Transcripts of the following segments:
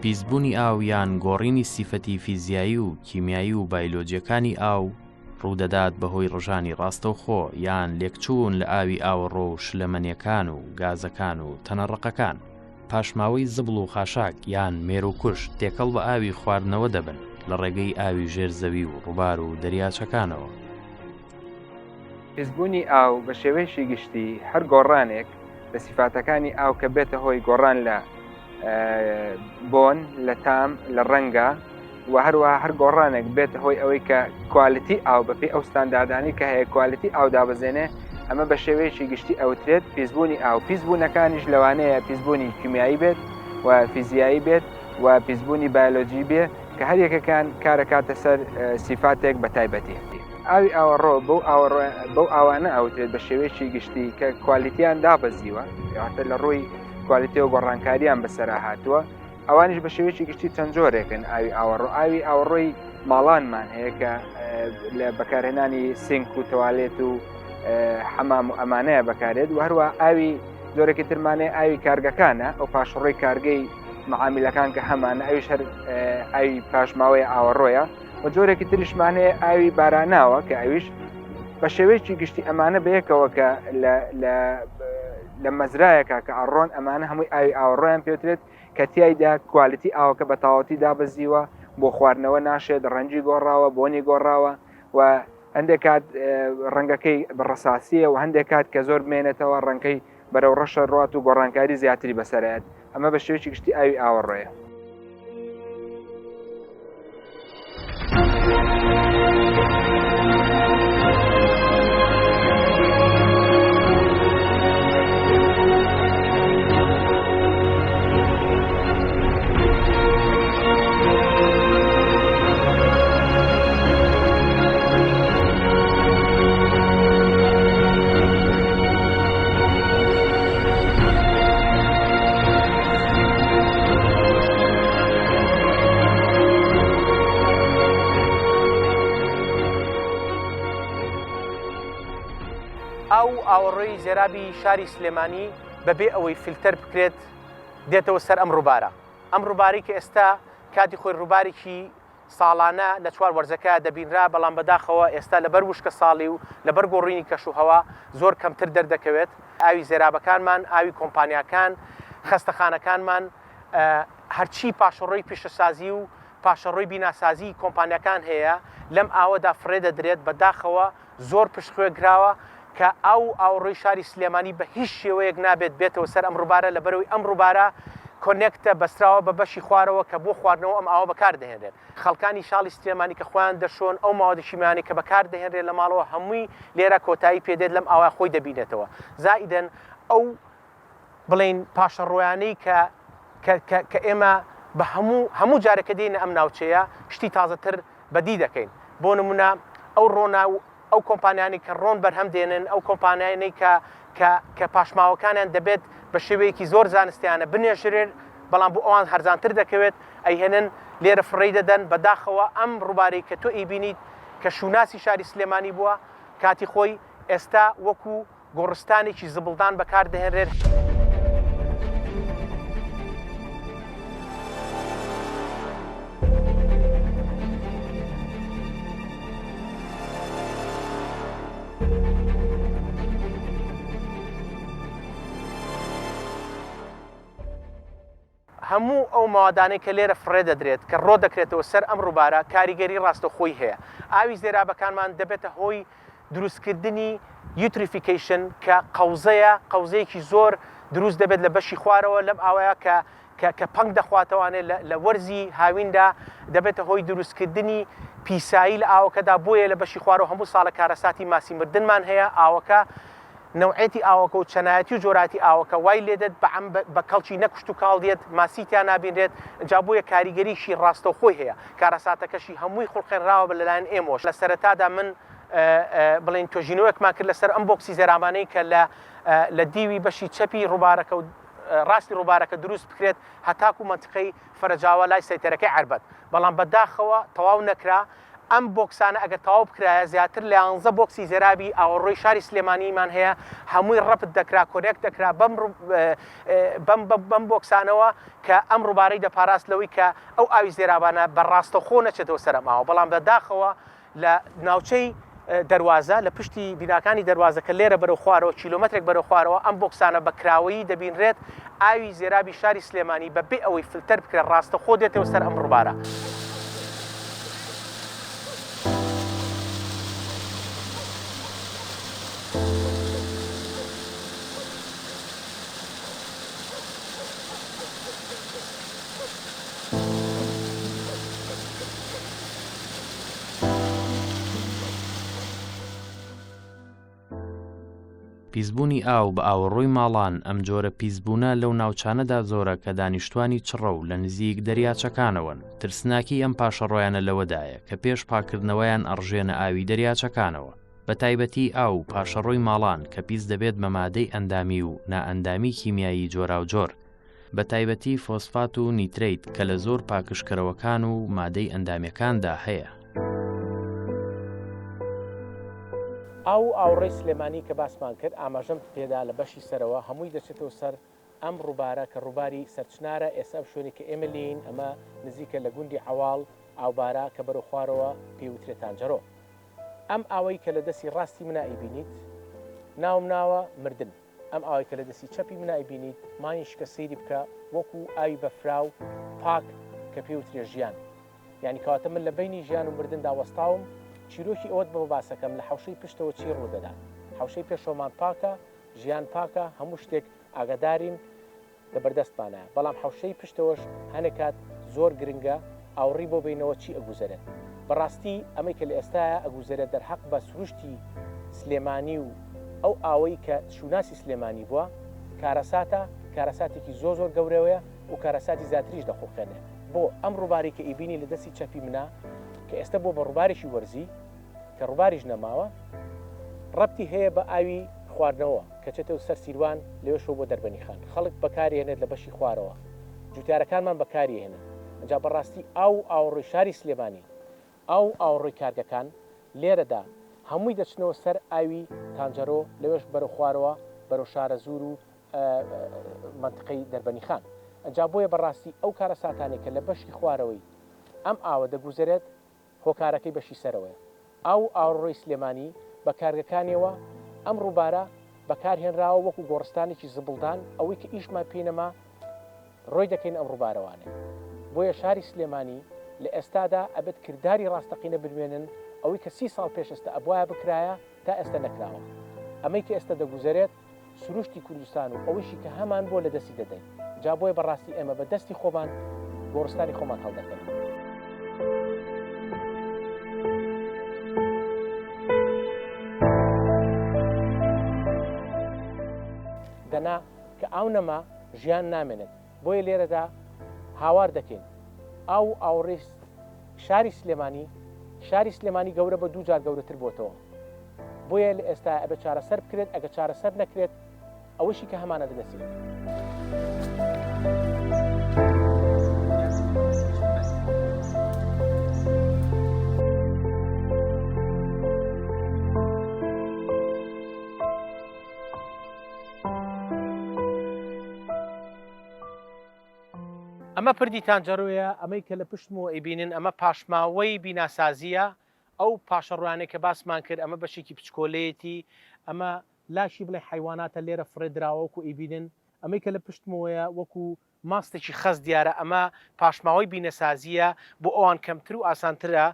پیسبوونی ئاو یان گۆڕینی سیفەتی فیزیایی و کیمیایی و بایلۆجیەکانی ئاو ڕوودەدات بەهۆی ڕژانی ڕاستەوخۆ یان لێکچوون لە ئاوی ئاوەڕۆ و شلەمەنیەکان و گازەکان و تەنە ڕەقەکان. پاشماوەی زبڵ و خاشاک یان مێروکوژ تێکەڵ بە ئاوی خواردنەوە دەبن لە ڕێگەی ئاوی ژێر زەوی و ڕووبار و دەریاچەکانەوە. پیسبوونی ئاو بە شێوەیەکی گشتی هەر گۆڕانێک لە سیفاتەکانی ئاو کە بێتە هۆی گۆڕان لە بۆن، لە تام، لە ڕەنگە و هەروەها هەر گۆڕانێک بێتە هۆی ئەوەی کە quality ئاو بەپێی ئەو ستانداردانەی کە هەیە quality ئاو دابەزێنێ ئەمە بە شێوەیەکی گشتی ئەوترێت پیسبوونی ئاو پیسبوونەکانیش لەوانەیە پیسبوونی کیمیایی بێت و فیزیایی بێت و پیسبوونی بایۆلۆجی بێ کە هەر یەکەکان کارەکاتە سەر سیفاتێک بە تایبەتی. ئاوی ئاوەڕۆ بەو ئاوەڕۆ بەو ئاوانە ئەوترێت بە شێوەیەکی گشتی کە quality یان دابەزیوە واتە لە ڕووی quality ەوە گۆڕانکاریان بەسەرا هاتووە ئەوانیش بە شێوەیەکی گشتی چەند جۆرێکن ئاوی ئاوەڕۆ ئاوی ئاوەڕۆی ماڵانمان هەیە کە لە بەکارهێنانی sink و تەوالێت و حەمام و ئەمانەیە بەکارێت و هەروە ئاوی جۆرێکی ترمانەیە ئاوی کارگەکانە ئەو پاشڕۆی کارگەی معامیلەکان کە هەمانە ئەویش هەر ئاوی پاشماوەی ئاوەڕۆیە و جۆرێکی تریشمان هەیە ئاوی باراناوە کە ئەویش بە شێوەیەکی گشتی ئەمانە بەیەکەوە کە لە مەزرایەکە کە ئەڕۆن ئەمانە هەمووی ئاوی ئاوەڕۆیان پێوترێت کە تیایدا quality ئاوەکە بە تەواوەتی دابەزیوە بۆ خواردنەوە ناشێت ڕەنگی گۆڕاوە بۆنی گۆڕاوە و هەندێک کات ڕەنگەکەی بە ڕەساسیە و هەندێک کات کە زۆر بمێنێتەوە ڕەنگەکەی بەرەو ڕەشە ڕات و گۆڕانکاری زیاتری بەسەرایەت ئەمە بە شێوەیەکی گشتی ئاوی ئاوەڕۆیە. ئاو و ئاوەڕۆی زێرابی شاری سلێمانی بەبێ ئەوەی فلتەر بکرێت دێتەوە سەر ئەم ڕووبارە. ئەم ڕووبارەی کە ئێستا کاتی خۆی ڕووبارێکی ساڵانە لە چوار وەرزەکە دەبینرا، بەڵام بەداخەوە ئێستا لەبەر وشکەساڵی و لەبەر گۆڕینی کەشوهەوا زۆر کەمتر دەردەکەوێت. ئاوی زێرابەکانمان، ئاوی کۆمپانیاکان، خەستەخانەکانمان، هەرچی پاشەڕۆی پیشەسازی و پاشەڕۆی بیناسازیی کۆمپانیاکان هەیە لەم ئاوەدا فڕێ دەدرێت، بەداخەوە زۆر پشتخوێ کراوە کە ئاو و ئاوەڕۆی شاری سلێمانی بە هیچ شێوەیەک نابێت بێتەوە سەر ئەم ڕووبارە لەبەرئەوەی ئەم ڕووبارە connect ە بەستراوە بە بەشی خوارەوە کە بۆ خواردنەوە ئەم ئاوە بەکار دەهێنرێت خەڵکانی شاڵی سلێمانی کە خۆیان دەشۆن ئەو مەوادە شیمیایانەی کە بەکار دەهێنرێت لە ماڵەوە هەمووی لێرە کۆتایی پێدێت لەم ئاوە خۆی دەبینێتەوە زائیدەن ئەو بڵێین پاشەڕۆیانەی کە کە کە کە ئێمە بە هەموو هەموو جارێک کە دێینە ئەم ناوچەیە شتی تازەتر بەدی دەکەین بۆ نمونە ئەو ڕۆنە و ئەو کۆمپانیانەی کە ڕۆن بەرهەم دێنن ئەو کۆمپانیانەی کە کە کە پاشماوەکانیان دەبێت بە شێوەیەکی زۆر زانستیانە بنێژرێن بەڵام بۆ ئەوان هەرزانتر دەکەوێت ئەیهێنن لێرە فڕێی دەدەن بەداخەوە ئەم ڕووبارەی کە تۆ ئەیبینیت کە شوناسی شاری سلێمانی بووە کاتی خۆی ئێستا وەکو گۆڕستانێکی زبڵدان بەکاردەهێنرێت. هەموو ئەو مەوادانەی کە لێرە فڕێ دەدرێت، کە ڕۆ دەکرێتەوە سەر ئەم ڕووبارە، کاریگەری ڕاستەوخۆی هەیە. ئاوی زێرابەکانمان دەبێتە هۆی دروستکردنی eutrophication کە قەوزەیە، قەوزەیەکی زۆر دروست دەبێت لە بەشی خوارەوە لەم ئاوەیە کە کە کە پەنگ دەخواتەوانێ لە لە وەرزی هاویندا دەبێتە هۆی دروستکردنی پیسایی لە ئاوەکەدا، بۆیە لە بەشی خوارەوە هەموو ساڵە کارەساتی ماسی مردنمان هەیە، ئاوەکە نەوعێتی ئاوەکە و چەنایەتی و جۆراتی ئاوەکە وای لێدێت بە عەم بە کەڵکی نە کشتوکاڵ دێت، ماسی تیا نابینرێت، ئینجا بۆیە کاریگەریی ڕاستەوخۆی هەیە، کارەساتەکەشی هەمووی خوڵقێنراوە بە لەلایەن ئێمەوە، لە سەرەتادا من بڵێین توێژینەوەیەکمان کرد لەسەر ئەم بۆکسی زێرابانەی کە لە لە دیوی بەشی چەپی ڕووبارەکە و ڕاستی ڕووبارەکە دروست بکرێت هەتاکوو مەنتیقەی فەرەجاوە لای سەیتەرەکەی عەربەت، بەڵام بە داخەوە تەواو نەکرا. ئەم بۆکسانە ئەگەر تەواو بکرایە زیاتر لە یانزە بۆکسی زێرابی ئاوەڕۆی شاری سلێمانیمان هەیە هەمووی ڕەبت دەکرا connect دەکرا بەم بەم بەم بۆکسانەوە کە ئەم ڕووبارەی دەپاراست لەوەی کە ئەو ئاوی زێرابانە بە ڕاستەوخۆ نەچێتەوە سەر ئەم ئاوە بەڵام بە داخەوە لە ناوچەی دەروازە لە پشتی بیناکانی دەروازە کە لێرە بەرەو خوارەوە کیلۆمەترێک بەرەو خوارەوە ئەم بۆکسانە بە کراوەیی دەبینرێت ئاوی زێرابی شاری سلێمانی بە بێ ئەوەی فلتەر بکرێت ڕاستەخۆ دێتەوە سەر ئەم ڕووبارە. پیسبوونی ئاو بە ئاوەڕۆی ماڵان، ئەم جۆرە پیسبوونە لەو ناوچانەدا زۆرە کە دانیشتوانی چڕە و لە نزیک دەریاچەکانەوەن، ترسناکی ئەم پاشەڕۆیانە لەوەدایە کە پێش پاککردنەوەیان ئەڕژێنە ئاوی دەریاچەکانەوە، بە تایبەتی ئاو و پاشەڕۆی ماڵان کە پیس دەبێت بە مادەی ئەندامی و نائەندامی کیمیایی جۆراوجۆر، بە تایبەتی فۆسفات و نیترەیت کە لە زۆر پاکژکەرەوەکان و مادەی ئەندامیەکاندا هەیە. ئاو و ئاوڕێی سلێمانی کە باسمان کرد ئاماژەم پێدا لە بەشی سەرەوە هەمووی دەچێتەوە سەر ئەم ڕووبارە کە ڕووباری سەرچنارە ئێستا ئەم شوێنەی کە ئێمە لێین ئەمە نزیکە لە گوندی عەواڵ ئاوبارە کە بەرەو خوارەوە پێی وترێ تانجەرۆ ئەم ئاوەی کە لە دەستی ڕاستی منا ئەیبینیت ناوم ناوە مردن. ئەم ئاوەی کە لە دەستی چەپی منا ئەیبینیت مانیشکە سەیری بکە وەکو ئاوی بەفراو پاک کە پێی وترێ ژیان یانی کەواتە من لە بەینی ژیان و مردندا وەستاوم چیرۆکی ئەوەت بۆ باسەکەم لە حەوشەی پشتەوە چی ڕوودەدات حەوشەی پێشەوەمان پاکە ژیان پاکە هەموو شتێک ئاگادارین لە بەردەستمانە، بەڵام حەوشەی پشتەوەش هەنێ کات زۆر گرنگە ئاوڕی بۆ بەینەوە چی ئەگوزەرێت. بەڕاستی ئەمەی کە لە ئێستایا ئەگوزەرێت دەرهەق بە سروشتی سلێمانی و ئەو ئاوەی کە شوناسی سلێمانی بووە کارەساتە، کارەساتێکی زۆر زۆر گەورەیە و کارەساتی زیاتریش دەخوڵقێنێ. بۆ ئەم ڕووبارەی کە ئەیبینی لە دەستی چەپی منا کە ئێستە بووە بە ڕووبارێکی وەرزی کە ڕووباریش نەماوە ڕەبتی هەیە بە ئاوی خواردنەوە کە چێتەوە سەر سیروان لەوێشەوە بۆ دەربەنیخان خەڵک بەکاریهێنێت لە بەشی خوارەوە جوتیارەکانمان بەکاریهێنن ئەجا بەڕاستی ئاو و ئاوەڕۆی شاری سلێمانی ئاو و ئاوەڕۆی کارگەکان لێرەدا هەمووی دەچنەوە سەر ئاوی تانجەرۆ لەوێش بەرەو خوارەوە بەرەو شارەزوور و مەنتقەی دەربەنیخان ئەجا بۆیە بەڕاستی ئەو کارەساتانەی کە لە بەشی خوارەوەی ئەم ئاوە دەگوزەرێت هۆکارەکەی بەشی سەرەوەیە. ئاو و ئاوەڕۆی سلێمانی بە کارگەکانیەوە ئەم ڕووبارە بەکار هێنراوە وەکو گۆڕستانێکی زبڵدان ئەوەی کە ئیشمان پێی نەما ڕۆی دەکەین ئەم ڕووبارەوانێ بۆیە شاری سلێمانی لە ئێستادا ئەبێت کرداری ڕاستەقینە بنوێنن ئەوەی کە سی ساڵ پێش ئێستا ئەبوایە بکرایە تا ئێستا نەکراوە ئەمەی کە ئێستا دەگوزەرێت سروشتی کوردستان و ئەوەیشی کە هەمان بووە لە دەستی دەدەین. جا بۆیە بە ڕاستی ئێمە بە دەستی خۆمان گۆڕستانی خۆمان هەڵدەکەنین. دەنا کە ئاو نەما ژیان نامێنێت. بۆیە لێرەدا هاوار دەکەین ئاو و ئاوڕێی شاری سلێمانی شاری سلێمانی گەورە بە دووجار گەورەتر بۆتەوە. بۆیە لە ئێستا ئەبێت چارەسەر بکرێت ئەگەر چارەسەر نەکرێت ئەوەشی کە هەمانە لە دەستی دەدەین. ئەمە پردی تانجەرۆیە، ئەمەی کە لە پشتمەوە ئەیبینن ئەمە پاشماوەی بیناسازییە، ئەو پاشەڕۆیانەی کە باسمان کرد ئەمە بەشێکی پچکۆلەیەتی، ئەمە لاشی بڵێ حەیواناتە لێرە فڕێ دراوە وەکو ئەیبینن، ئەمەی کە لە پشتمەوەیە وەکو ماستێکی خەست دیارە ئەمە پاشماوەی بینەسازییە بۆ ئەوان کەمتر و ئاسانترە،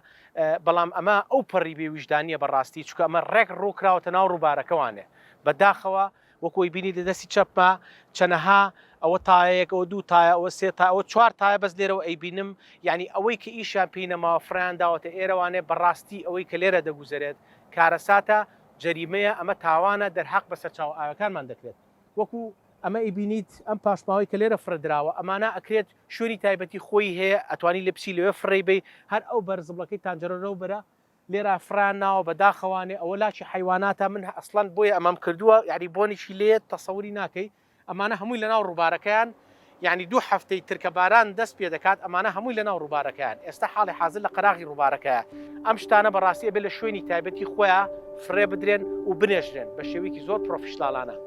بەڵام ئەمە ئەو پەڕی بێ ویژدانییە بەڕاستی چونکە ئەمە ڕێک ڕووکراوەتە ناو ڕووبارەکەوانێ بە داخەوە وەکو ئەوەی بینی لە دەستی چەپمە چەنەها ئەوە تایەیەک ئەوە دوو تایە ئەوە سێ تایە ئەوە چوار تایە بەس لێرەوە ئەیبینم یعنی ئەوەی کە ئیشیان پێی نەماوە فڕێیان داوەتە ئێرەوانێ بەڕاستی ئەوەی کە لێرە دەگوزەرێت کارەساتە جەریمەیە ئەمە تاوانە دەرهەق بە سەرچاوە ئاوەکانمان دەکرێت وەکو ئەمە ئەیبینیت ئەم پاشماوەی کە لێرە فڕێ دراوە ئەمانە ئەکرێت شوێنی تایبەتی خۆی هەیە ئەتوانی لێ بچی لەوێ فڕێی بەی هەر ئەو بەر زبڵەکەی تانجەرۆ لەو بەرە لێرە فڕیان ناوە بە داخەوانێ ئەوە لاکی حەیواناتە من ئەسڵەن بۆیە ئەمەم کردووە یعنی بۆنێکی لێ تەسەوری ناکەی ئەمانە هەمووی لەناو ڕووبارەکەیان. یانی دوو هەفتەی تر کە باران دەست پێ دەکات ئەمانە هەمووی لەناو ڕووبارەکەیان ئێستا حاڵی حازر لە قەراغی ڕووبارەکەیە ئەم شتانە بەڕاستی ئەبێ لە شوێنی تایبەتی خۆیان فڕێ بدرێن و بنێژرێن بە شێوەیەکی زۆر پرۆفیشناڵانە.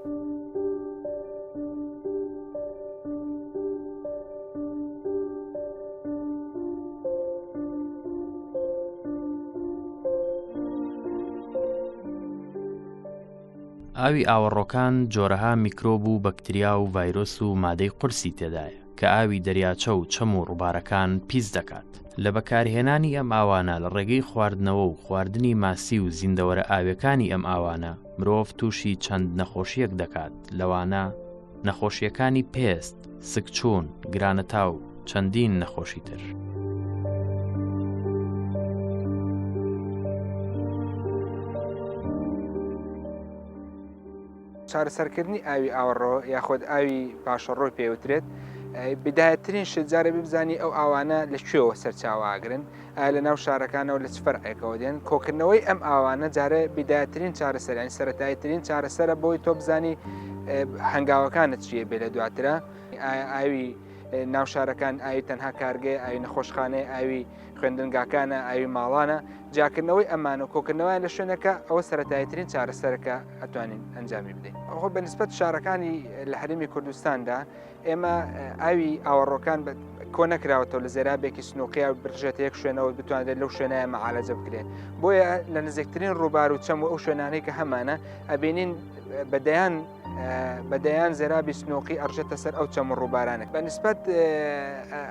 ئاوی ئاوەڕۆکان جۆرەها میکرۆب و بەکتریا و ڤایرۆس و مادەی قورسی تێدایە کە ئاوی دەریاچە و چەم و ڕووبارەکان پیس دەکات. لە بەکارهێنانی ئەم ئاوانە لە ڕێگەی خواردنەوە و خواردنی ماسی و زیندەوەرە ئاویەکانی ئەم ئاوانە مرۆڤ تووشی چەند نەخۆشییەک دەکات لەوانە نەخۆشییەکانی پێست، سکچوون، گرانەتا و چەندین نەخۆشی تر. چارەسەرکردنی ئاوی ئاوەڕۆ یاخود ئاوی پاشەڕۆی پێوترێت بدایەترین شت جارێ بزانی ئەو ئاوانە لە کوێوە سەرچاوە ئاگرن ئایا لە ناو شارەکانەوە لە چ فەرعێکەوە دێن کۆکردنەوەی ئەم ئاوانە جارێ بدایەترین چارەسەر یانی سەرەتاییترین چارەسەرە بۆی تۆ بزانی هەنگاوەکانت چییە بێ لە دواترە ئایا ئاوی ناو شارەکان ئاوی تەنها کارگەی ئاوی نەخۆشخانەی ئاوی خوێندنگاکانە ئاوی ماڵانە جیاکردنەوەی ئەمان و کۆکردنەوەیان لە شوێنەکە ئەوە سەتایترین چارەسەرەکە ئەتوانین ئەنجامی بدەین ئەوە بە نسبەت شارەکانی لە هەرێمی کوردستاندا ئێمە ئاوی ئاوەڕۆکان کۆ نەکراوەتەوە لە زێرابێکی سنووقیا برژێتە یەک شوێنەوە بتوانرێت لەو شوێنایە مەعالەجە بکرێت بۆیە لە نزیکترین ڕووبار و چەم و ئەو شوێنانەی کە هەمانە ئەبینین بەدەیان بەدەیان زێرابی سنووقی ئەڕژێتە سەر ئەو چەم و ڕووبارانە بە نسبەت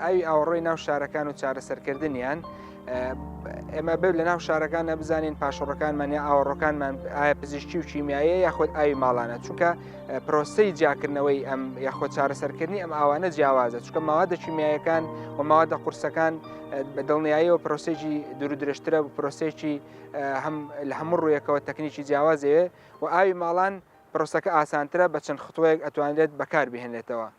ئاوی ئاوەڕۆی ناو شارەکان و چارەسەرکردنیان ئێمە بێت لە ناو شارەکانە بزانین پاشەڕەکانمان یا ئاوەڕۆکانمان ئایا پزیشکی و کیمیایە یاخود ئاوی ماڵانە چونکە پرۆسەی جیاکردنەوەی ئەم یاخۆ چارەسەرکردنی ئەم ئاوانە جیاوازە چونکە ماوادە کیمیایەکان و ماوادە قورسەکان بە دڵنیاییەوە پرۆسێکی دوور درێژترە و پرۆسێکی هەم لە هەموو ڕوویەکەوە تەکنیکی جیاوازەوێ و ئاوی ماڵان پرۆسەکە ئاسانترە بە چەند خطوەیەک ئەتوانرێت بەکار بهێنرێتەوە.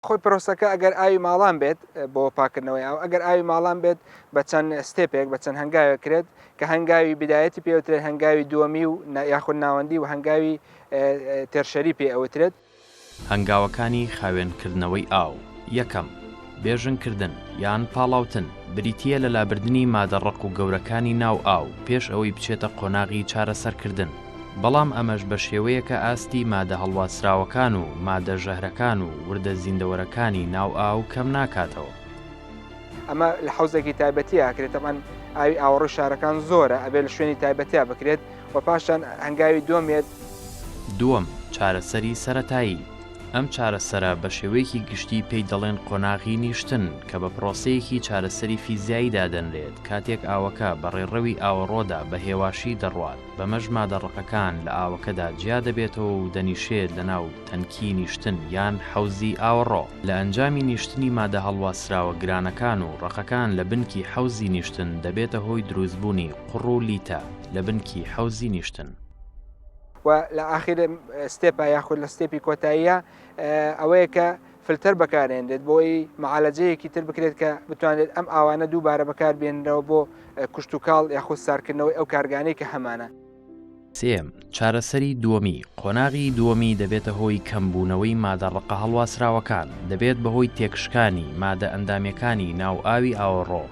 خۆی پرۆسەکە ئەگەر ئاوی ماڵان بێت بۆ پاکردنەوەی ئاو ئەگەر ئاوی ماڵان بێت بە چەند step ێک بە چەند هەنگاوێک کرێت کە هەنگاوی بدایەتی پێوترێت هەنگاوی دووەمی و یاخود ناوەندی و هەنگاوی tertiary پێ ئەوترێت. هەنگاوەکانی خاوێنکردنەوەی ئاو، یەکەم، بێژنگکردن یان پاڵاوتن، بریتییە لە لابردنی مادە ڕەق و گەورەکانی ناو ئاو پێش ئەوەی بچێتە قۆناغی چارەسەرکردن، بەڵام ئەمەش بە شێوەیەکە ئاستی مادە هەڵواسراوەکان و مادە ژەهرەکان و وردە زیندەوەرەکانی ناو ئاو کەم ناکاتەوە. ئەمە لە حەوزێکی تایبەتیا ئەکرێت، تەبعەن ئاوی ئاوەڕۆی شارەکان زۆرە ئەبێ لە شوێنی تایبەتیا بکرێت و پاشان هەنگاوی دووەم یەت. دووەم، چارەسەری سەرەتایی، ئەم چارەسەرە بە شێوەیەکی گشتی پێی دەڵێن قۆناغی نیشتن کە بە پرۆسەیەکی چارەسەری فیزیایی دادەنرێت کاتێک ئاوەکە بە ڕێڕەوی ئاوەڕۆدا بە هێواشی دەڕوات بەمەش مادە ڕەقەکان لە ئاوەکەدا جیا دەبێتەوە و دەنیشێت لەناو تەنکی نیشتن یان حەوزی ئاوەڕۆ. لە ئەنجامی نیشتنی مادە هەڵواسراوە گرانەکان و ڕەقەکان لە بنکی حەوزی نیشتن دەبێتە هۆی دروستبوونی قوڕ و لیتە لە بنکی حەوزی نیشتن. و لە ئاخیر step ا یاخود لە step ی کۆتاییە ئەوەیە کە فلتەر بەکارێنرێت بۆی معالەجەیەکی تر بکرێت کە بتوانرێت ئەم ئاوانە دووبارە بەکاربێنرەوە بۆ کوشتوکاڵ یاخود سارکردنەوەی ئەو کارگانەی کە هەمانە. سێیەم، چارەسەری دووەمی، قۆناغی دووەمی دەبێتە هۆی کەمبوونەوەی مادە ڕەقە هەڵواسراوەکان، دەبێت بەهۆی تێکشکانی مادە ئەندامیەکانی ناو ئاوی ئاوەڕۆ،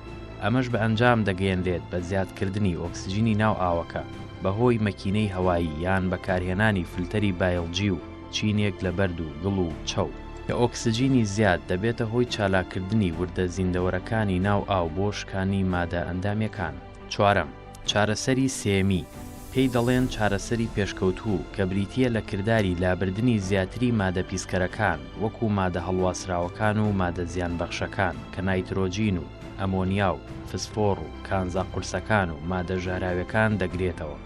ئەمەش بە ئەنجام دەگەیەنرێت بە زیادکردنی ئۆکسجینی ناو ئاوەکە بەهۆی مەکینەی هەوایی یان بەکارهێنانی فلتەری بایڵجی و چینێک لە بەرد و گڵ و چەو. کە ئۆکسجینی زیاد دەبێتە هۆی چالاککردنی وردە زیندەوەرەکانی ناو ئاو بۆ شکانی مادە ئەندامیەکان. چوارەم، چارەسەری سێیەمی، پێی دەڵێن چارەسەری پێشکەوتوو کە بریتییە لە کرداری لابردنی زیاتری مادە پیسکەرەکان وەکو مادە هەڵواسراوەکان و مادە زیانبەخشەکان کە نایترۆجین و ئەمۆنیا و فسفۆڕ و کانزا قورسەکان و مادە ژەهراویەکان دەگرێتەوە.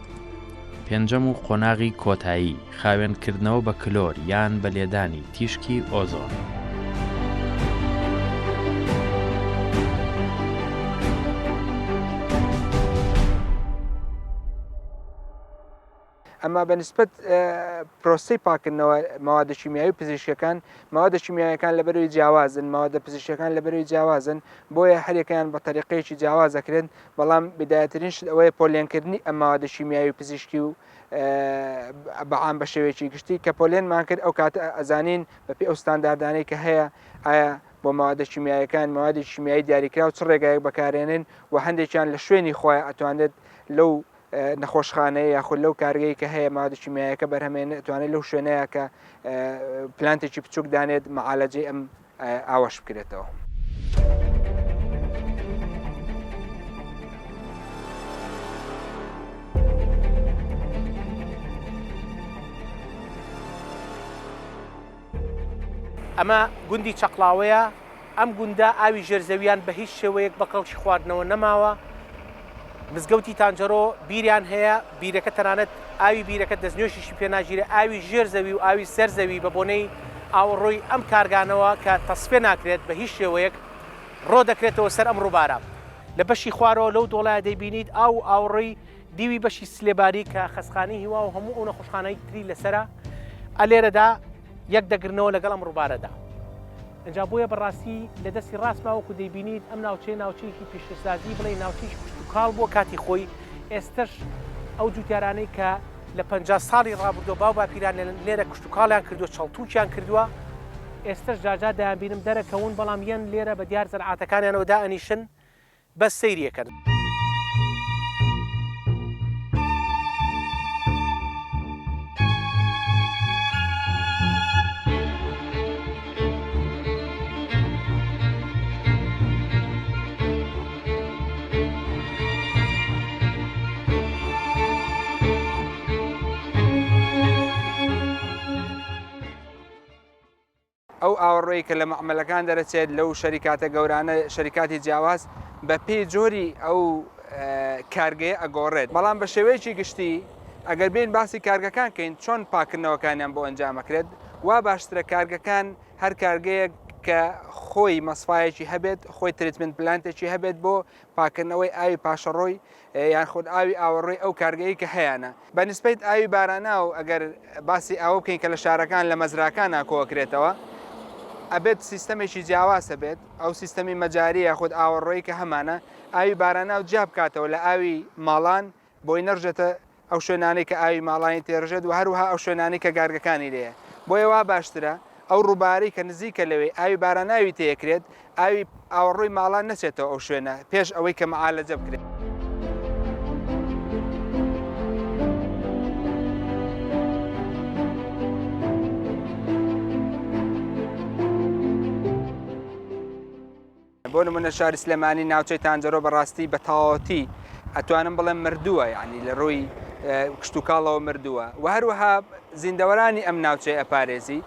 پێنجەم و قۆناغی کۆتایی، خاوێنکردنەوە بە کلۆر یان بە لێدانی تیشکی ئۆزۆن. ئەما بە نسبەت پرۆسەی پاکردنەوە مەوادە شیمیایی و پزیشکەکان، مەوادە شیمیاییەکان لەبەرەوەی جیاوازن، مەوادە پزیشکیەکان لەبەرەوەی جیاوازن، بۆیە هەریەکەیان بە تەریقەیەکی جیاواز ئەکرێن، بەڵام بیدایەترین شت ئەوەیە پۆلێنکردنی ئەم مەوادە شیمیایی و پزیشکی و بە عام بە شێوەیەکی گشتی کە پۆلێنمان کرد ئەو کاتە ئەزانین بەپێی ئەو ستانداردانەی کە هەیە ئایا بۆ مەوادە شیمیاییەکان مەوادی شیمیایی دیاریکراو چ ڕێگایەک بەکارێنن و هەندێکیان لە شوێنی خۆیان ئەتوانێت لەو نەخۆشخانەیە یاخود لەو کارگەی کە هەیە مادە شیمیایەکە بەرهەمێنێت ئەتوانێت لەو شوێنەیە کە پلانتێکی بچووک دانێت معالەجەی ئەم ئاوەش بکرێتەوە. ئەمە گوندی چەقڵاوەیە، ئەم گوندە ئاوی ژێر زەویان بە هیچ شێوەیەک بە کەڵکی خواردنەوە نەماوە، مزگەوتی تانجەرۆ بیریان هەیە، بیرەکە تەنانەت ئاوی بیرەکە دەستنوێژیشی پێ ناگیرێ، ئاوی ژێر زەوی و ئاوی سەر زەوی بە بۆنەی ئاوەڕۆی ئەم کارگانەوە کە تەسفیە ناکرێت بە هیچ شێوەیەک ڕۆ دەکرێتەوە سەر ئەم ڕووبارە. لە بەشی خوارەوە لەو دۆڵایە دەیبینیت ئاو و ئاوەڕۆی دیوی بەشی سلێبانی کە خەستخانەی هیوا و هەموو ئەو نەخۆشخانەی تری لەسەرە ئە لێرەدا یەک دەگرنەوە لەگەڵ ئەم ڕووبارەدا. ئینجا بۆیە بەڕاستی لە دەستی ڕاستما وەکو دەیبینیت ئەم ناوچەیە ناوچەیەکی پیشەسازی بڵێ ناوچەیەکی کشتوکاڵ بووە کاتی خۆی ئێستەش ئەو جوتیارانەی کە لە 50 ساڵی ڕابردووە باو باپیران لێرە کشتوکاڵیان کردووە چەڵتوکیان کردووە ئێستەش جاجا دەیانبینم دەرەکەون بەڵام یەن لێرە بە دیار زەرعاتەکانیانەوە دائەنیشن بەس سەیری ئەکەن. ئەو ئاوەڕۆی کە لە مەعمەلەکان دەرەچێت لەو شەریکاتە گەورانە شەریکاتی جیاواز بە پێی جۆری ئەو کارگەیە ئەگۆڕێت بەڵام بە شێوەیەکی گشتی ئەگەر بین باسی کارگەکان کەین چۆن پاکردنەوەکانیان بۆ ئەنجامەکرێت وا باشترە کارگەکان هەر کارگەیەک کە خۆی مەسفایەکی هەبێت خۆی treatment plant ێکی هەبێت بۆ پاکردنەوەی ئاوی پاشەڕۆی یان خود ئاوی ئاوەڕۆی ئەو کارگەیە کە هەیانە. بە نیسبەت ئاوی باراناو ئەگەر باسی ئاوە بکەین کە لە شارەکان لە مەزراکانا کۆئەکرێتەوە ئەبێت سیستەمێکی جیاواز هەبێت ئەو سیستەمی مەجاری یاخود ئاوەڕۆی کە هەمانە ئاوی باراناو جیا بکاتەوە لە ئاوی ماڵان بۆی نەڕژێتە ئەو شوێنانەی کە ئاوی ماڵانی تێڕژێت و هەروەها ئەو شوێنانەی کە گارگەکانی لێیە بۆیە وا باشترە ئەو ڕووبارەی کە نزیکە لەوێ ئاوی باراناوی تێکرێت ئاوی ئاوەڕۆی ماڵان نەچێتەوە ئەو شوێنە پێش ئەوەی کە معالەجە بکرێت. بۆ نمونە شاری سلێمانی ناوچەی تانجەرۆ بەڕاستی بە تەواوەتی ئەتوانم بڵێم مردووە یعنی لە ڕووی کشتوکاڵەوە مردووە و هەروەها زیندەوەرانی ئەم ناوچەی ئەپارێزی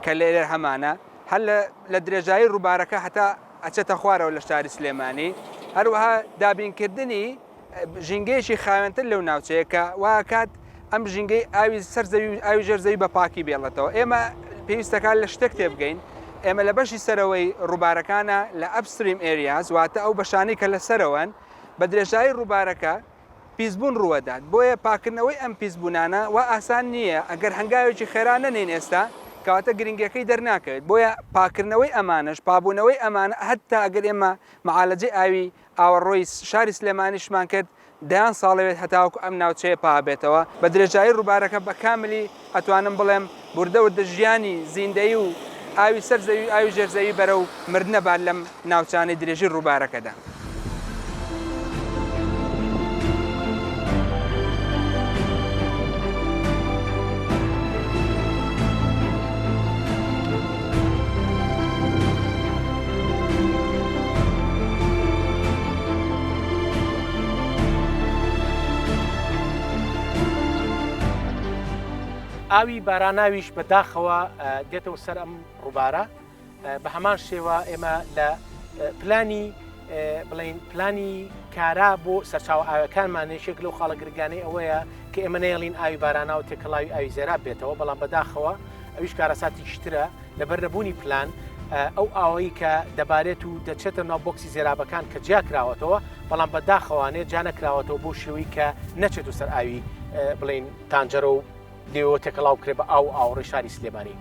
کە لێرە هەمانە هەر لە درێژایی ڕووبارەکە هەتا ئەچێتە خوارەوە لە شاری سلێمانی هەروەها دابینکردنی ژینگەیەکی خاوێنتر لەو ناوچەیە کە واکات ئەم ژینگەی ئاوی سەر زەوی و ئاوی ژێر زەوی بە پاکی بێڵێتەوە ئێمە پێویستەکان لە شتێک تێبگەین ئێمە لە بەشی سەرەوەی ڕووبارەکانە لە upstream areas واتە ئەو بەشانەی کە لە سەرەوەن بە درێژایی ڕووبارەکە پیسبوون ڕووەدات بۆیە پاکردنەوەی ئەم پیسبوونانە وا ئاسان نییە ئەگەر هەنگاوێکی خێرا نەنێین ئێستا کەواتە گرنگیەکەی دەرناکەوێت بۆیە پاکردنەوەی ئەمانەش پابوونەوەی ئەمانە هەتا ئەگەر ئێمە معالەجەی ئاوی ئاوەڕۆی شاری سلێمانیشمان کرد، دەیان ساڵەوێت هەتاوەکو ئەم ناوچەیە پابێتەوە، بە درێژایی ڕووبارەکە بە کاملی ئەتوانم بڵێم وردە وردە ژیانی زیندەیی و ئاوی سەر زەوی و ئاوی ژێر زەوی بەرەو مردنە بات لەم ناوچانەی درێژی ڕووبارەکەدا. ئاوی باراناویش بە داخەوە دێتەوە سەر ئەم ڕووبارە بە هەمان شێوە ئێمە لە پلانی بڵین پلانی کارا بۆ سەرچاوە ئاوەکانمان یەکێک لەو خاڵە گرنگانەی ئەوەیە کە ئێمە نەیەڵین ئاوی باراناو تێکەڵاوی ئاوی زێراب بێتەوە بەڵام بەداخەوە ئەویش کارەساتێکی ترە لەبەر نەبوونی پلان ئەو ئاوەی کە دەبارێت و دەچێتە ناو بۆکسی زێرابەکان کە جیا کراوەتەوە بەڵام بە داخەوانێ جا نەکراوەتەوە بۆ شێوەی کە نەچێت و سەر ئاوی. بڵین تانجەرە و لێوە تێکەڵاو بکرێت بە ئاو و ئاوەڕۆی شاری سلێمانی.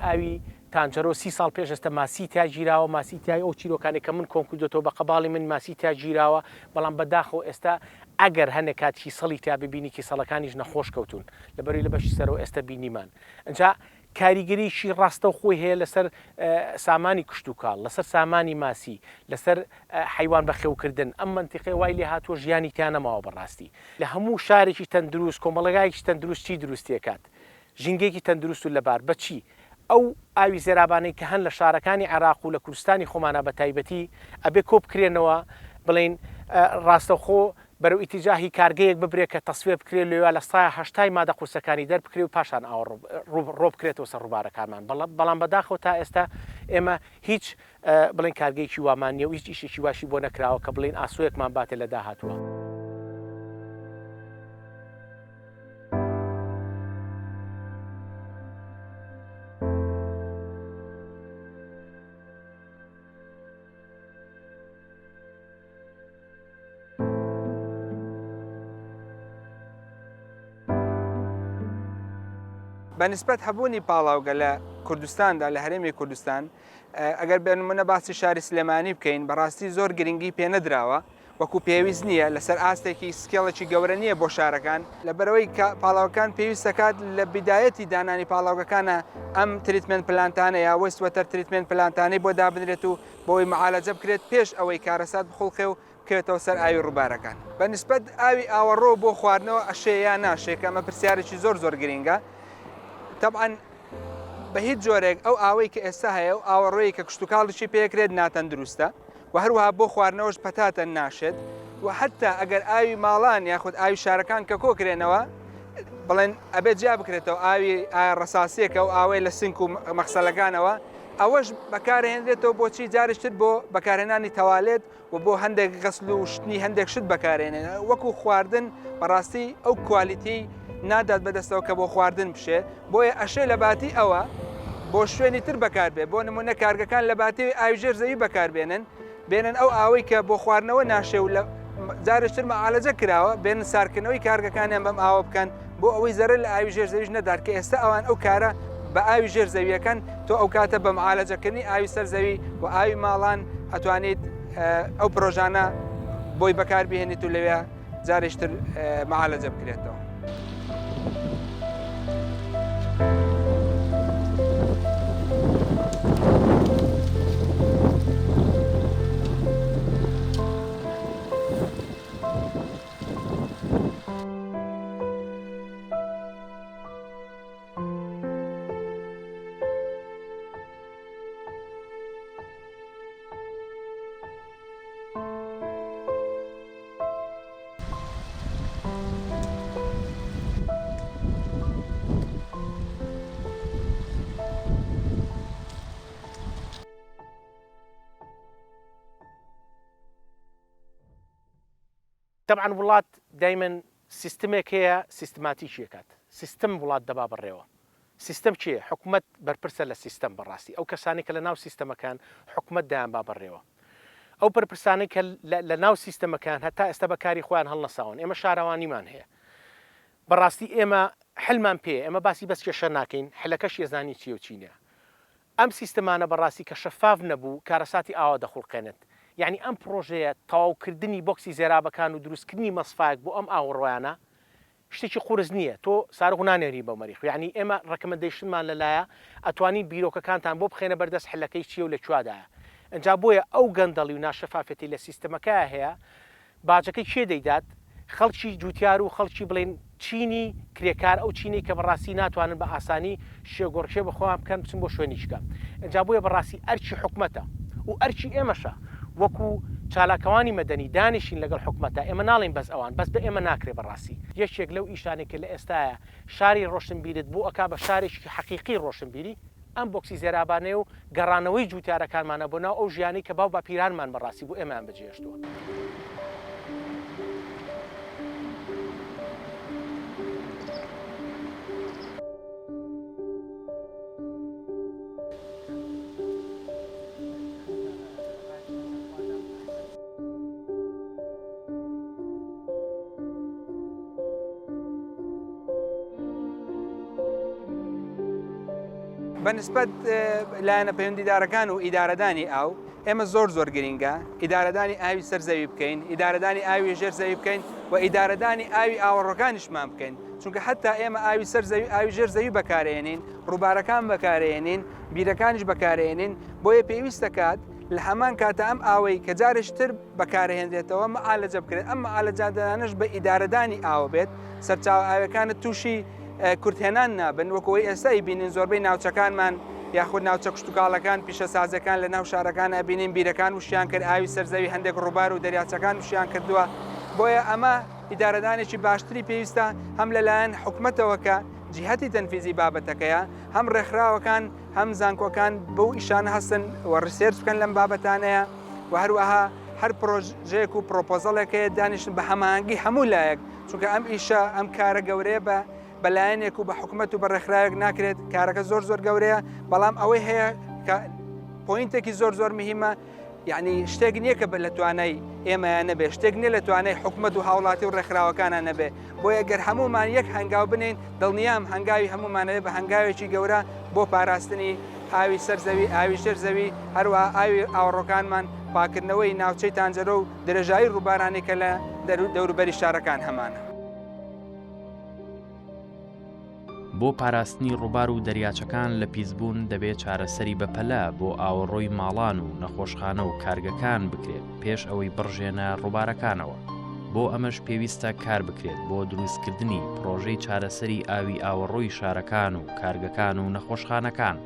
ئاوی تانجەرۆ سی ساڵ پێش ئێستا ماسی تیا گیراوە، ماسی تیای ئەو چیرۆکانەی کە من کۆم کردۆتەوە بە قەباڵی من ماسی تیا گیراوە، بەڵام بەداخەوە ئێستا ئەگەر هەنێ کات کیسەڵی تیا ببینی کیسەڵەکانیش نەخۆش کەوتوون لەبەروی لە بەشی سەرەوە ئێستا بینیمان ئینجا کاریگەریی ڕاستەوخۆی هەیە لەسەر سامانی کشتوکاڵ، لەسەر سامانی ماسی، لەسەر حەیوان بەخێوکردن، ئەم مەنتیقەیە وای لێهاتووە ژیانی تیا نەماوە بەڕاستی. لە هەموو شارێکی تەندروست، کۆمەڵگایەکی تەندروست چی دروستیەکات؟ ژینگەیەکی تەندروست و لەبار، بە چی؟ ئەو ئاوی زێرابانەی کە هەن لە شارەکانی عێراق و لە کوردستانی خۆمانا بە تایبەتی ئەبێ کۆ بکرێنەوە، بڵێین ڕاستەوخۆ بەرەو ئیتیجاهی کارگەیەک ببرێ کە تەسفیە بکرێ لەوێ لە سایە هەشتای مادە قورسەکانی دەربکرێ و پاشان ئاوە ڕۆ بکرێتەوە سەر ڕووبارەکانمان، بەڵام بەداخەوە تا ئێستا ئێمە هیچ بڵێین کارگەیەکی وامان نییە و هیچ ئیشێکی واشی بۆ نەکراوە کە بڵێین ئاسۆیەکمان باتێ لە داهاتووە. بە نسبەت هەبوونی پاڵاوگە لە کوردستاندا لە هەرێمی کوردستان ئەگەر بێنمونە باسی شاری سلێمانی بکەین بەڕاستی زۆر گرنگی پێنەدراوە وەکو پێویست نییە لەسەر ئاستێکی scale ێکی گەورە نییە بۆ شارەکان لەبەرئەوەی کە پاڵاوگەکان پێویست دەکات لە بیدایەتی دانانی پاڵاوگەکانە ئەم treatment plant انە یا waste water treatment plant انەی بۆ دابنرێت و بۆی معالەجە بکرێت پێش ئەوەی کارەسات بخوڵقێ و بکەوێتەوە سەر ئاوی ڕووبارەکان. بە نیسبەت ئاوی ئاوەڕۆ بۆ خواردنەوە ئەشێ یا ناشێ کە ئەمە پرسیارێکی زۆر زۆر گرینگە تەبعەن بە هیچ جۆرێک ئەو ئاوەی کە ئێستا هەیە و ئاوەڕۆیی کە کشتوکاڵیشی پێکرێت ناتەندروستە و هەروەها بۆ خواردنەوەش پەتاتە ناشێت و حتا ئەگەر ئاوی ماڵان یاخود ئاوی شارەکان کە کۆکرێنەوە بڵێن ئەبێت جیا بکرێتەوە ئاوی ئایا ڕەساسیەکە و ئاوەی لە سنک و مەخسەلەکانەوە ئەوەش بەکارهێنرێتەوە بۆچی جارشتر بۆ بەکارهێنانی تەوالێت و بۆ هەندێک غەسل و شتنی هەندێک شت بەکارێنێن وەکو خواردن بەڕاستی ئەو quality نادات بەدەستەوە کە بۆ خواردن بشێ بۆیە ئەشێ لە باتی ئەوە بۆ شوێنی تر بەکاربێ بۆ نمونە کارگەکان لە باتی ئاوی ژێر زەوی بەکاربێنن بێنن ئەو ئاوەی کە بۆ خواردنەوە ناشێ و لە جارشتر مەعالەجە کراوە بێن سارکردنەوەی کارگەکانیان بەم ئاوە بکەن بۆ ئەوەی زەرەر لە ئاوی ژێر زەویش نەدات کە ئێستا ئەوان ئەو کارە بە ئاوی ژێر زەویەکەن تۆ ئەو کاتە بە معالەجەکردنی ئاوی سەر زەوی و ئاوی ماڵان ئەتوانیت ئەو پرۆژانە بۆی بەکار بهێنیت و لەوێ جارێکتر معالەجە بکرێتەوە. تەبعەن وڵات دایمەن سیستمێک هەیە سیستماتیکی ئەکات سیستم وڵات دەبا بەڕێوە سیستم کێیە حکومەت بەرپرسە لە سیستم بەڕاستی ئەو کەسانەی کە لە ناو سیستەمەکان حکومەت دەیان با بەڕێوە ئەو بەرپرسانەی کە لە ناو سیستەمەکان هەتا ئێستا بە کاری خۆیان هەڵنەساون ئێمە شارەوانیمان هەیە بەڕاستی ئێمە حلمان پێ ئێمە باسی بەس کێشە ناکەین حلەکەش یەزانی چیە و چی نیە ئەم سیستمانە بەڕاستی کە شەفاف نەبوو کارەساتی ئاوا دەخوڵقێنێت. یەعنی ئەم پڕۆژەیە تەواوکردنی بۆکسی زێرابەکان و دروستکردنی مەسفایەک بۆ ئەم ئاوەڕۆیانە شتێکی قورس نییە تۆ سارخ نانێری بۆ مەریخ یەعنی ئێمە recommendation مان لەلایە ئەتوانین بیرۆکەکانتان بۆ بخەینە بەردەست حلەکەی چییە و لە کوادایە ئنجا بۆیە ئەو گەندەڵی و ناشەفافیەتەی لە سیستمەکەیا هەیە باجەکەی کێ دەیدات؟ خەڵکی جوتیار و خەڵکی بڵێین چینی کرێکار، ئەو چینەی کە بەڕاستی ناتوانن بە ئاسانی شێگۆڕکێ بە خۆیان بکەن بچن بۆ شوێنی چکە. ئینجا بۆیە بەڕاستی ئەرکی حکومەتە و ئەرکی ئێمەشە وەکو. چالاکەوانی مەدەنی دانیشین لەگەڵ حکومەتا، ئێمە ناڵێین بەس ئەوان، بەس بە ئێمە ناکرێ بەڕاستی. یەکێک لەو ئیشانەی کە لە ئێستایا شاری ڕۆشنبیرت بۆ ئەکا بە شارێکی حەقیقی ڕۆشنبیری، ئەم بۆکسی زێرابانەیە و گەڕانەوەی جووتیارەکانمانە بۆ ناو ئەو ژیانەی کە باو باپیرانمان بەڕاستی بۆ ئێمەیان بەجێهێشتووە. بە نسبەت لایەنە پەیوەندیدارەکان و ئیدارەدانی ئاو ئێمە زۆر زۆر گرینگە ئیدارەدانی ئاوی سەر زەوی بکەین ئیدارەدانی ئاوی ژێر زەوی بکەین و ئیدارەدانی ئاوی ئاوەڕۆکانیشمان بکەین چونکە حتا ئێمە ئاوی سەر زەوی ئاوی ژێر زەوی بەکارێنین ڕووبارەکان بەکارێنین بیرەکانیش بەکارێنین بۆیە پێویستە کات لە هەمان کاتە ئەم ئاوەی کە جارێکی تر بەکارهێنرێتەوە مەعالەجە بکرێت ئەم مەعالەجادانەش بە ئیدارەدانی ئاوە بێت سەرچاوە ئاوەکانت تووشی کورتهێنان نابن وەکو ئەوەی ئێستا ئەیبینین زۆربەی ناوچەکانمان یاخود ناوچە کشتوکاڵەکان پیشەسازەکان لە ناو شارەکان ئەبینین بیرەکان وشیان کرد ئاوی سەرزەوی هەندێک ڕووبار و دەریاچەکان وشیان کردووە بۆیە ئەمە ئیدارەدانێکی باشتری پێویستە هەم لەلایەن حکومەتەوە کە جیهەتی تەنفیزی بابەتەکەیە هەم ڕێکخراوەکان هەم زانکۆکان بەو ئیشانە هەستن و research بکەن لەم بابەتانەیە و هەروەها هەر پرۆژەیەک و پرۆپۆزەڵێک هەیە دانیشن بە هەماهەنگی هەموو لایەک چونکە ئەم ئیشە ئەم کارە گەورەیە بە بە لایەنێک و بە حکومەت و بە ڕێکخراوێک ناکرێت کارەکە زۆر زۆر گەورەیە بەڵام ئەوەی هەیە کە point ێکی زۆر زۆر مهمە یعنی شتێک نییە کە لە توانای ئێمەیان نەبێ شتێک نییە لە توانای حکومەت و هاوڵاتی و ڕێکخراوەکانە نەبێ بۆیە گەر هەمومان یەک هەنگاو بنین دڵنیام هەنگاوی هەمومانەوێ بە هەنگاوێکی گەورە بۆ پاراستنی ئاوی سەر زەوی ئاوی ژێر زەوی هەروە ئاوی ئاوەڕۆکانمان پاکردنەوەی ناوچەی تانجەرۆ و درێژایی ڕووبارانی کە لە دەوروبەری شارەکان هەمانە. بۆ پاراستنی ڕووبار و دەریاچەکان لە پیسبوون دەبێت چارەسەری بەپەلە بۆ ئاوەڕۆی ماڵان و نەخۆشخانە و کارگەکان بکرێت پێش ئەوەی بڕژێنە ڕووبارەکانەوە. بۆ ئەمەش پێویستە کار بکرێت بۆ دروستکردنی پڕۆژەی چارەسەری ئاوی ئاوەڕۆی شارەکان و کارگەکان و نەخۆشخانەکان.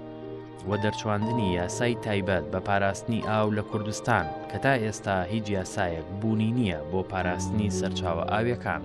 و دەرچواندنی یاسای تایبەت بە پاراستنی ئاو لە کوردستان کە تا ئێستا هیچ یاسایەک بوونی نییە بۆ پاراستنی سەرچاوە ئاویەکان.